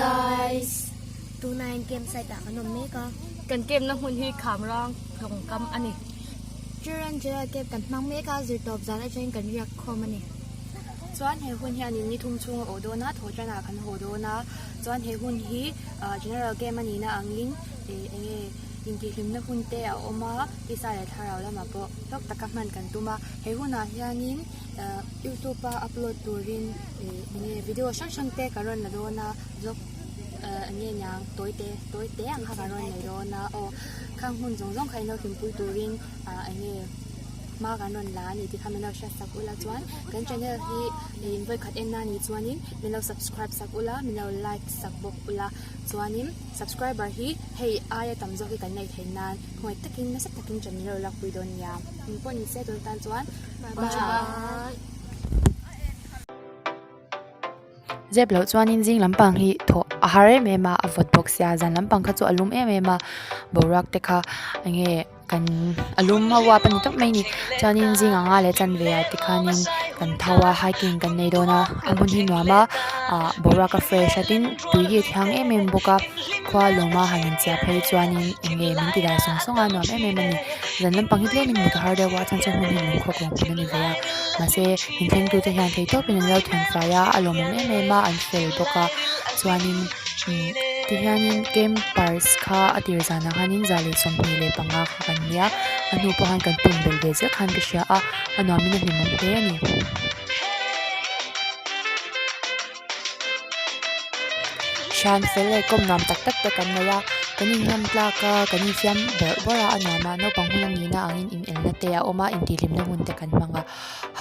guys! Tunah hian camp site ah kan awm mek a. Kan camp na hmun hi Khamrang tlawngkam a ni. Children General Camp kan hmang mek a, zirtawp zan atangin kan riak khawm a ni. Chuan he hun hian in ni thum chhung a awh dawn a, thaw tanah kan haw dawn a. Chuan he hun hi General Camp a nihna angin eng nge intihhlimna hun te a awm a, tisa leh thlarau lamah pawh hlawk taka hman kan tum a. He hunah hianin youtube a upload turin eng nge video hrang hrang te ka rawn la dawn a vlog eng nge niang tawi te tawi te ang kha ka rawn nei dawn a aw khang hmun zawng zawng kha inlo hlimpui turin ah eng nge hma kan rawn la a ni tih kha min lo hriat sak ula chuan kan channel hi in vawikhat en na nih chuanin min lo subscribe sak ula min lo like sak bawk ula chuanin subscriber hi hei aia tam zawk hi kan nei theih nan khawngaih takin nasa takin channel lo lakpui dawn nia engpawh ni se tun tan chuan bye. Zep loh chuanin zing lampang hi thawh a har em em a, a vawt bawk sia zan lampang kha chu a lum em em a boruak te kha eng nge kan a lum a uap a ni tawp mai a ni chuanin zing anga leh chanve ah tikhanin kan tho a hiking kan nei dawn a a hmun hi nuam a ah boruak a fresh a tin tui hi a thiang em em bawk a khua lawm a han inchiah phei chuanin eng nge min ti dai sawng sawng a nuam em em a ni zan lampang hi tlemin mut a har deuh a chhan chu hmun hi lungkhawk vang hmun a ni ve a mahse inthleng tute hian thei tawpin an lo thian fai a a lawmawm em em a an fel bawk a chuanin umm tihianin campers kha a tir zanah khanin za leh 25 kha kan nia a hnu pawh khan kan pun belh ve zel khan ka hria a a nuamin a hlimawm hle a ni. Hran fel leh kawm nuam tak tak te kan nei a kan inhnem tlak a kan infiam bawrh bawrh a a nuam a naupang hun a nihna angin inelna te a awm a intihhlimna hun te kan hmang a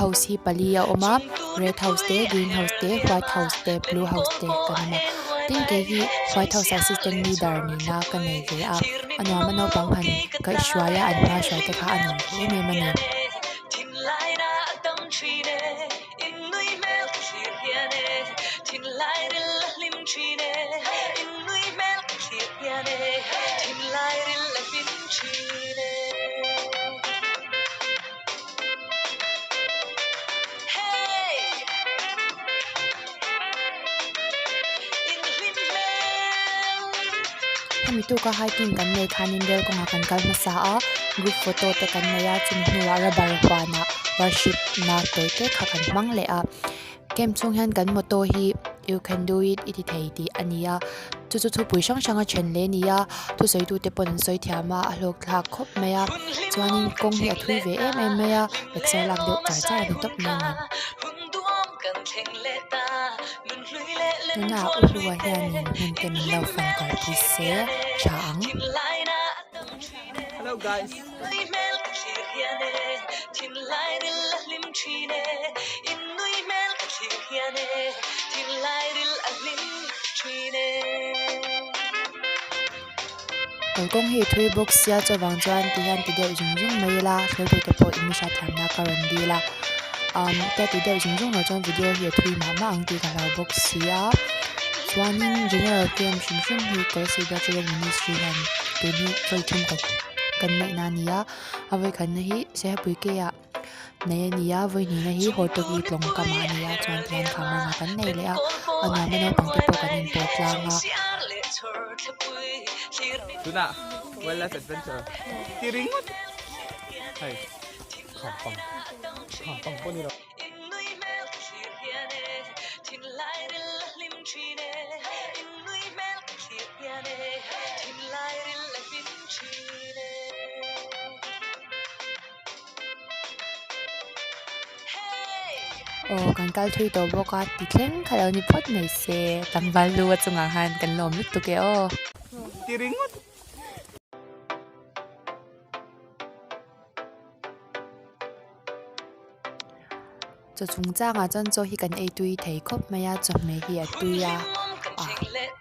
house hi pali a awm a red house te green house te white house te blue house te kan awm a tin kei hi white house ah assistant leader nihna ka nei ve a a nuam a naupang han kaihhruai a an hma hruai te kha a nuam ve em em a ni. Hemi tuka hiking kan nei khanin rel kawngah kan kal hmasa a group photo te kan nei a chumi hnuah rubber huanah worship na tawi te kha kan hmang leh a camp chhung hian kan motto hi you can do it i ti thei tih a ni a chu chu thupui hrang hrang a then hle a ni a thusawi tute pawn an sawi thiam a a hlawk thlak khawp mai a chuanin kawng hi a thui ve em em mai a exer lak deuh char char a ni tawp mai a ni. Tunah u hlua hianin hmun te min lo fan kalpui se tha ang. Hello guys. Kalkawng hi thui bawk sia chuvang chuan ti hian ti deuh zung zung mai ila hruaitute pawh in hriat thiamna ka rawn dil a umm tia ti deuh zung zung loh chuan video hi a thui mah mah ang tih ka hlau bawk si a chuanin general camp hrim hrim hi Kolasib Children Ministry hian tun hi vawi thum kan kan neihna a ni a a vawikhatna hi Sehapui K-ah nei a ni a vawi hnihna hi Hortoki tlawng kamah a ni a chuan tihian Khamrangah kan nei leh a a nuam a naupang te pawh kan inpawh tlang a. Tunah Wildlife Adventure ti ringawt hei khampang khampang pawh ni lo. Aw kan kal thui tawh bawk a ti thleng kha lo ni phawt mai se tlangval lu a chungah khan kan lawm lutuk e aw. Ti ringawt. Chaw chungchangah chuan chaw hi kan ei tui thei khawp mai a chawhmeh hi a tui a ah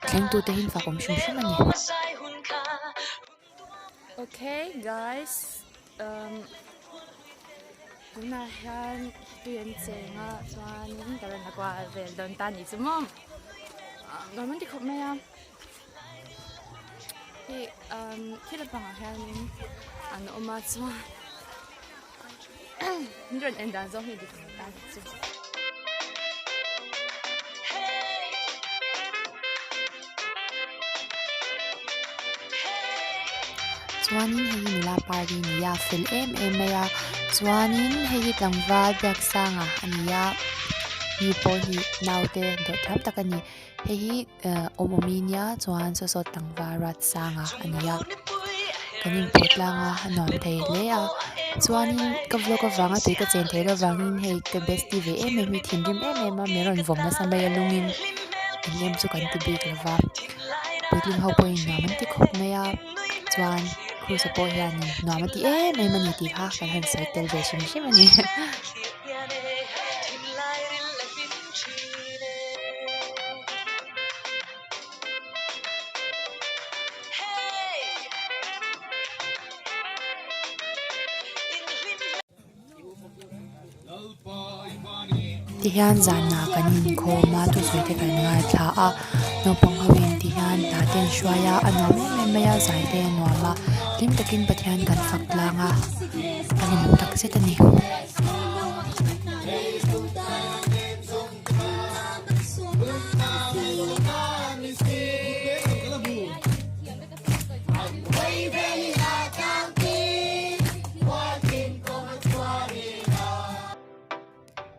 thleng tute hi an fak awm hrim hrim a ni. Okay guys um tunah hian tui an cheng a chuanin ka rawn la kual vel dawn ta anih chu maw nuam an ti khawp mai a hei um thil pangah hianin an awm a chuan min rawn en dan zawng hi dik lo ta anih chu. Chuanin hei hi nula party a ni a, a fel em em mai a. Chuanin hei hi tlangval Biaksanga a ni a, mi pawh hi naute dawh thiam tak a ni. Hei hi eh awm awmi nia chuan saw saw tlangval Ruatsanga a ni a, kan inpawh tlang a a nuam thei hle a. Chuanin ka vlog avanga tui ka chen theih loh avangin hei ka bestie ve em em hi thinrim em em a min rawn vawm nasa mai a lungin eng em chu kan ti bik lo va. Puitling ho pawhin nuam an ti khawp mai a chuan Cruise-a pawh hianin nuam a ti em em a ni tih kha kan han sawi tel ve hrim hrim a ni. Tihian zanah kan inkhawm a thusawi te kan ngaithla a naupang ho in tihian hna te an hruai a a nuam em em mai a zai te a nuam a hlim takin Pathian kan fak tlang a a hlimawm takzet a ni.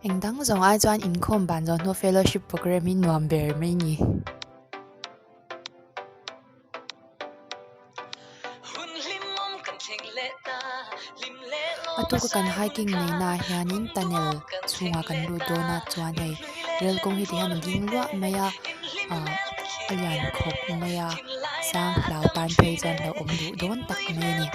Eng dang zawng ai chuan inkhawm ban zawh hnu fellowship programme hi nuam ber mai ni. A tuka kan hiking nei naah hianin tunnel chhungah kan lut dawn a chuan hei rel kawng hi tihian a ding luah mai a ah a lian khawp mai a sang hlau tan phei chuan hlauhawm duh dawn tak mai a ni.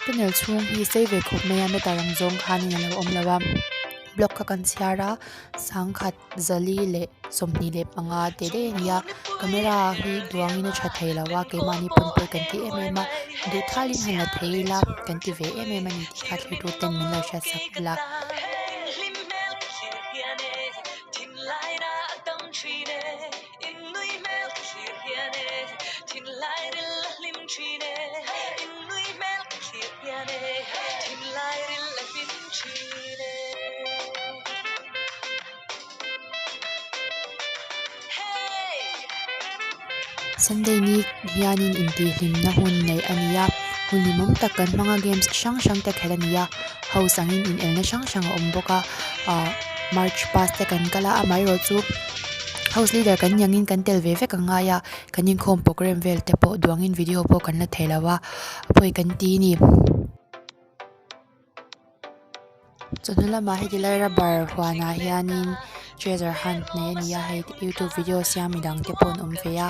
Tunnel chhung hi sei ve khawp mai a meter ang zawng khanin a lo awm lo a block kha kan chhiar a sangkhat zali leh 25 teh daih a ni a camera hi duangin a tha thei lo a keimahni pawn pawi kan ti em em a duh thalin han la thei ila kan ti ve em em a ni tih kha thlir ten min lo hriat sak ula. Sunday ni hianin intihhlimna hun neih a ni a hun hlimawm tak kan hmang a games hrang hrang te khelh a ni a house angin inelna hrang hrang a awm bawk a ah march past te kan kal a amaherawhchu house leader kan ni angin kan tel ve vek a ngai a kan inkhawm programme vel te pawh duangin video pawh kan la thei lo a pawi kan ti a ni. Chawhnu lamah heti lai rubber huanah hianin treasure hunt nei a ni a hei youtube video siam midang te pawh an awm ve a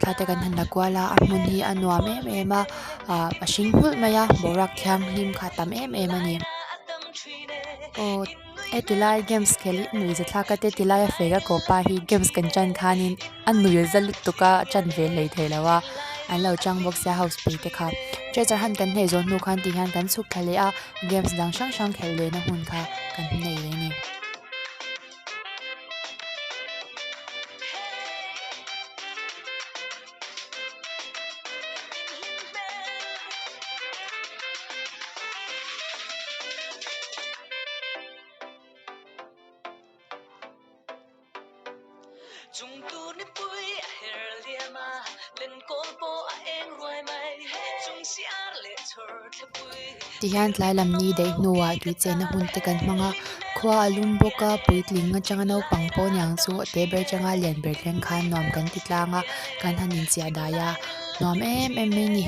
thla te kan han la kual a a hmun hi a nuam em em a ah a hring nghulh mai a boruak thianghlim kha a tam em em a ni aw heti lai games khel hi nuih zathlak a te ti laia feh ka kawh pa hi games kan tan khanin a nui za lutuk a a tan ve hlei thei lo a an lo chang bawk sia house pui te kha treasure hunt kan hneih zawh hnu khan ti hian kan chhuk thla leh a games dang hrang hrang khelh leh na hmun kha kan nei leh a ni. Tihian tlai lam ni daih hnuah tui chenna hun te kan hmang a khua a lum bawk a puitling atanga naupang pawh aniang chu a te ber atanga lian ber thleng khan nuam kan ti tlang a kan han inchiah dai a nuam em em mai a ni.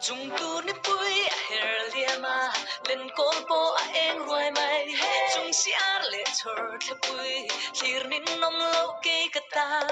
Chung tur nipui a her liam a, lenkawl pawh a eng ruai mai. Chung siar leh chhawr thlapui, thlir ninawm loh kei ka tan.